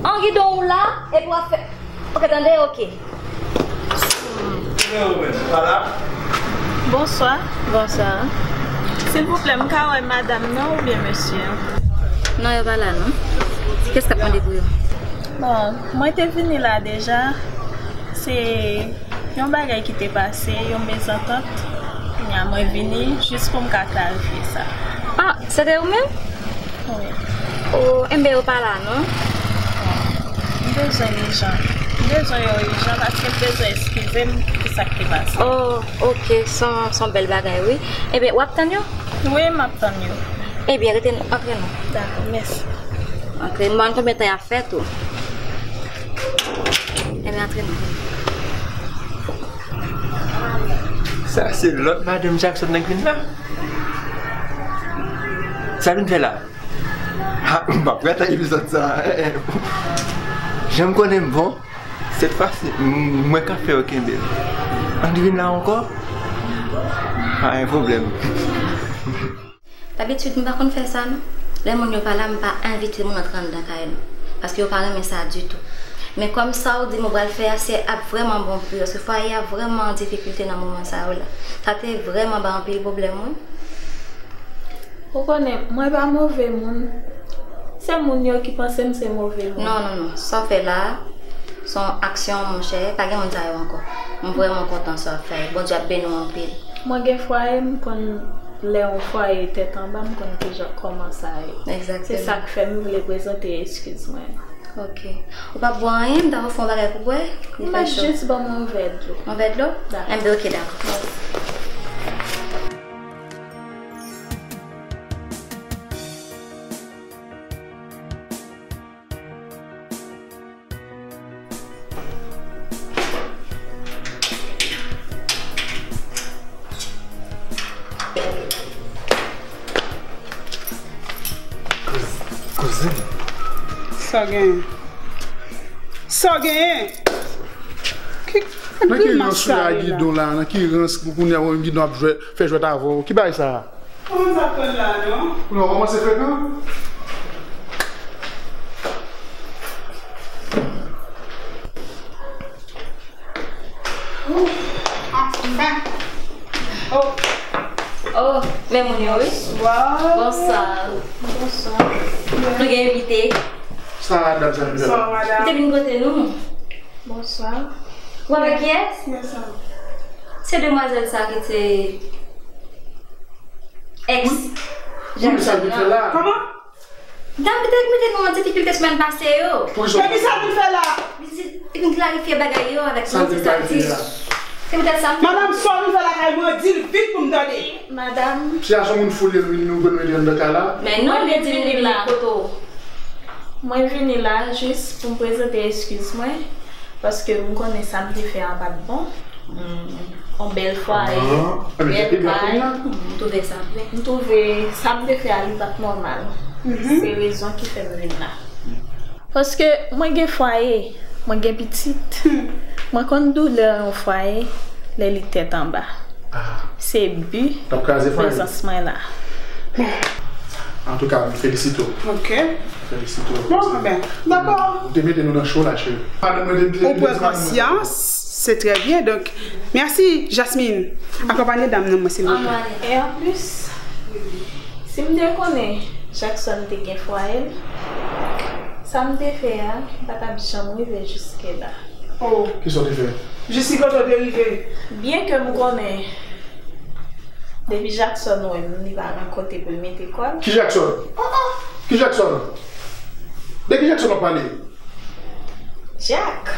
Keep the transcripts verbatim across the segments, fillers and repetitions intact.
An gidon ou la, epi w ap fè. Ok, tande, ok. Bonswa. Bonswa. Silvouplè, m ka wè madanm nan oubyen mesye an? Non, yo pa la, non. Kiyès k ap mande pou yo? Bon, mwen te vini la deja. Se yon bagay ki te pase, yon mezantant. Kounye a mwen vini jis pou m ka klarifye sa. Ah, se te ou menm? Wi. Oh, enben, yo pa la, non? M bezwen ijan. M bezwen yo ijan paske m bezwen eskize m pou sa k te pase. Oh, ok, se yon, se yon bèl bagay, wi. Enben, w ap tann yo? Wi, m ap tann yo. Ebyen, rete, antre non. Dakò, mèsi. Antre, m pa konn konbyen tan y ap fè tou. Ebyen, antre non. Sa se lòt madanm Jackson nan k vin la. Sa l vin fè la? Ha, m pa prèt ak epizòd sa. Eh, eh. Jan m konnen m bon, sèt fwa si, m, mwen k ap fè yo kenbe l. Ann vin la ankò? Pa gen pwoblèm. Dabitid, m pa konn fè sa, non. Lè moun yo pa la, m pa envite moun antre anndan kay nou. Paske yo pa renmen sa ditou. Men kòm sa w di m ou pral fè a, se ap vrèman bon pou yo. Paske fwaye a vrèman an difikilte nan moman sa yo la. Sa te vrèman bay anpil pwoblèm, wi. Ou konnen, mwen pa move moun. Se moun yo ki panse m se move moun. Non, non, non. Sa w fè la a, se yon aksyon, monchè. Pa gen moun sa yo ankò. M vrèman kontan sa w ap fè. Bondye ap beni w anpil. Mwen gen fwaye, m konn lè yon fwaye tèt anba, m konn kijan, kòman sa ye. Egzakteman. Se sa k fè m vle prezante eskiz mwen. Ok. Ou p ap bwè anyen, m ta ofri w yon bagay pou bwè? Li fè cho. Jis ban m yon vè dlo. Yon vè dlo? Dakò. Enben, ok, dakò. Mèsi. Kouz-, kouzin. Sa genyen? Sa genyen? Ki, ki grimas sa ye la? Nan ki rans ou ye la, nan ki rans pou kounye a wè yon gidon ap jwè, fè jwèt avè w? Ki bagay sa a? Kòman sa pran la, non? Ou nan kòmanse frekan? Ou, ah, m pa. Oh. Oh, men moun yo, wi. Bonswa. Bonswa. Bonswa. Nou gen envite. Sa, madam, sa, madam. Bonswa, madam. Ou te vin kote nou? Bonswa. Ou avèk kiyès? Yes, sir. Se demwazèl sa ki te Ex Jackson nan. Kòman? Dam ki te mete nou an difikilte semèn pase yo. Poukisa? Epi sa l vin fè la? Li di, li vin klarifye bagay yo avèk nou, se sa l di. Se poutèt sa m. Madanm, sa w vin fè lakay mwen, di l vit pou m tande. Madanm. Sitiyasyon moun fou li ye, nou vin mete anndan kay la. Men non, li di l vin kote w. Mwen vini la jis pou m prezante eskiz mwen. Paske m konnen sa m te fè a pa t bon. Mm, yon bèl fwaye, bèl kay. M twouve sa vre. M twouve sa m te fè a, li pa t nòmal. Se rezon ki fè m vin la. Paske mwen gen fwaye, mwen gen pitit. Mwen konn doulè yon fwaye lè li tèt anba. Se bi prezans mwen la. Antouka, m felisite w. Ok. M felisite w. Bon, ben, dakò. Ou te mete nou nan cho la, cheri. Ou pran konsyans, se trè byen. Donk, mèsi, Jasmine. Akonpanye dam nan mwen, silvouplè. E anplis, si m te konnen Jackson te gen fwaye l, sa m te fè a, m pa t ap janm rive jiske la. Oh. Kisa w te fè? Jis ki kote w te rive? Byen ke m konnen, depi Jackson wè m, li pa gen kote pou l mete kò l. Ki Jackson? Oh, oh. Ki Jackson? De ki Jackson w ap pale? Jack.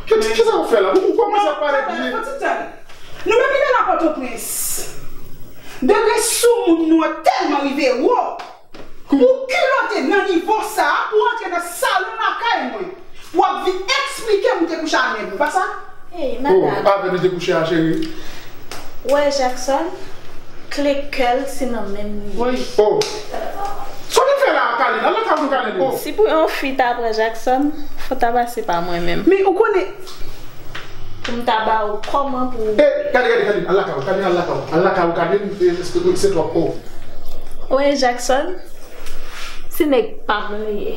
Ki, ki, kisa w ap fè la? Ou, ou kòmanse ap pale byen. Fò ti tann. Nou menm ki nan Pòtoprens. Degre soumoun nou an tèlman rive wo. Ou kilote nan nivo sa a pou w antre nan salon lakay mwen, pou w ap vin eksplike m ou te kouche ak nèg ou, pa sa? Ey, madam. Oh, avè m li te kouche a, cheri. Ou wè Jackson, kle kè l se nan men m li ye. Oh. Sa w vin fè la a, Kalin? Al nan kay ou, Kalin. Oh. Si pou yon fi ta pran Jackson, fò ta pase pa mwen menm. Men ou konnen, pou m ta ba w kòman pou. Eh, gade, gade, Kalin, al lakay ou, Kalin, al lakay ou. Al lakay ou, Kalin, eh, se, se twòp, oh. Ou wè Jackson, se nèg pa m li ye.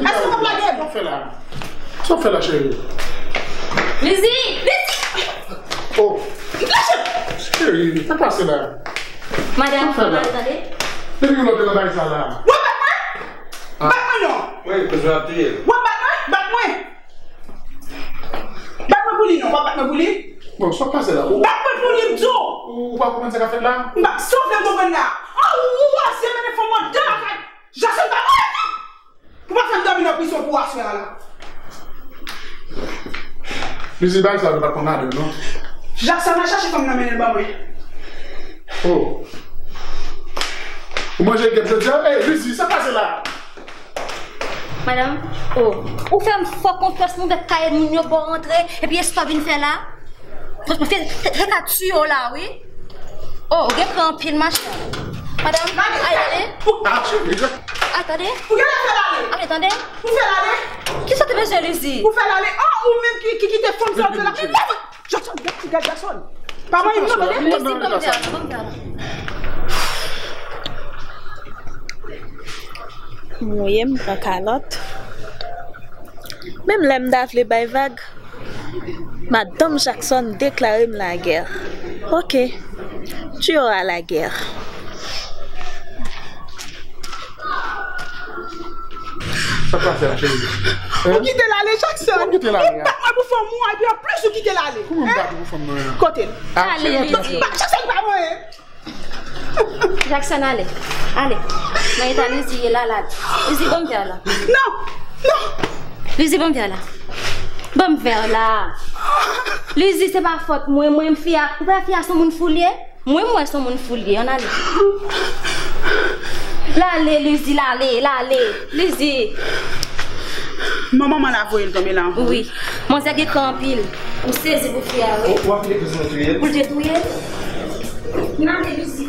Èske w ap lage m? Sa w fè la? Sa w fè la, cheri? Lizzy! Lizzy! Oh! Lâche! Cheri, sa k pase la? Madam, sa w fè la? Depi kilè w te nan bagay sa la? W ap bat mwen? Bat mwen non! Wi, kouzin ap touye l. W ap bat mwen? Bat mwen! Bat mwen pou li non, w ap bat mwen pou li? Bon, sa k pase la? Ou bat mwen pou li, m di w! Ou pa konprann sa k ap fèt la? M pa, sa w vle m konprann la? An, ou, ou, ou, ou, se mennen fanm mwen anndan lakay Jackson, pa mwen non! Pou pa fè m dòmi nan prizon pou aswè a la. Lizzy, bagay sa yo pa konn ale non. Jackson al chache fanm nan mennen l ban mwen. Oh. Ou manje gèp jodi a? Ey, Lizzy, sa k pase la? Madam, oh, ou fè m fò konfyans, m ouvè kay moun yo ba w rantre, epi e sa w vin fè la? Fè, fè, fè ka tiye w la, wi. Oh, ou gen kran anpil, machann. Madam, ay, tande. Ah, cheri, je- Ay, tande. Ou genlè fè l ale. Ale, tande. Ou fè l ale. Kisa w te bezwen, Lizzy? Ou fè l ale. Oh, ou menm ki, ki kite fanm sa yo la. Jackson, gad, gad Jackson. Pa mwen, non, tande. Lizzy, ban m vè la, ban m vè la. Mouye m pran kalòt. Menm lè m ta vle bay vag, madanm Jackson deklare m lagè. Ok, tu auras la guerre. Sa k pase la, cheri? Ou kite l ale, Jackson. Ou kite l ale, a? Ou bat mwen pou fanm ou, epi anplis ou kite l ale. Kouman m bat ou pou fanm mwen an? Kote l? Ah, ale, cheri, Lizzy. Jackson pa mwen. Jackson, ale. Ale. Nan eta Lizzy ye la, la. Lizzy, ban m vè la. Non! Non! Lizzy, ban m vè la. Ban m vè la. Lizzy, se pa fòt mwen, mwen, m fi a. Ou pa fi a, se yon moun fou l ye? Mwen, m wè se yon moun fou l ye. Ann ale. L ale, Lizzy, l ale, l ale. Lizzy. Manman, manman la voye l tonbe la ankò. Wi. Manzè gen kran anpil. M sezi pou fi a, wi. Ou, ou ap kite kouzin ou touye l? Pou l te touye l? N ale, Lizzy.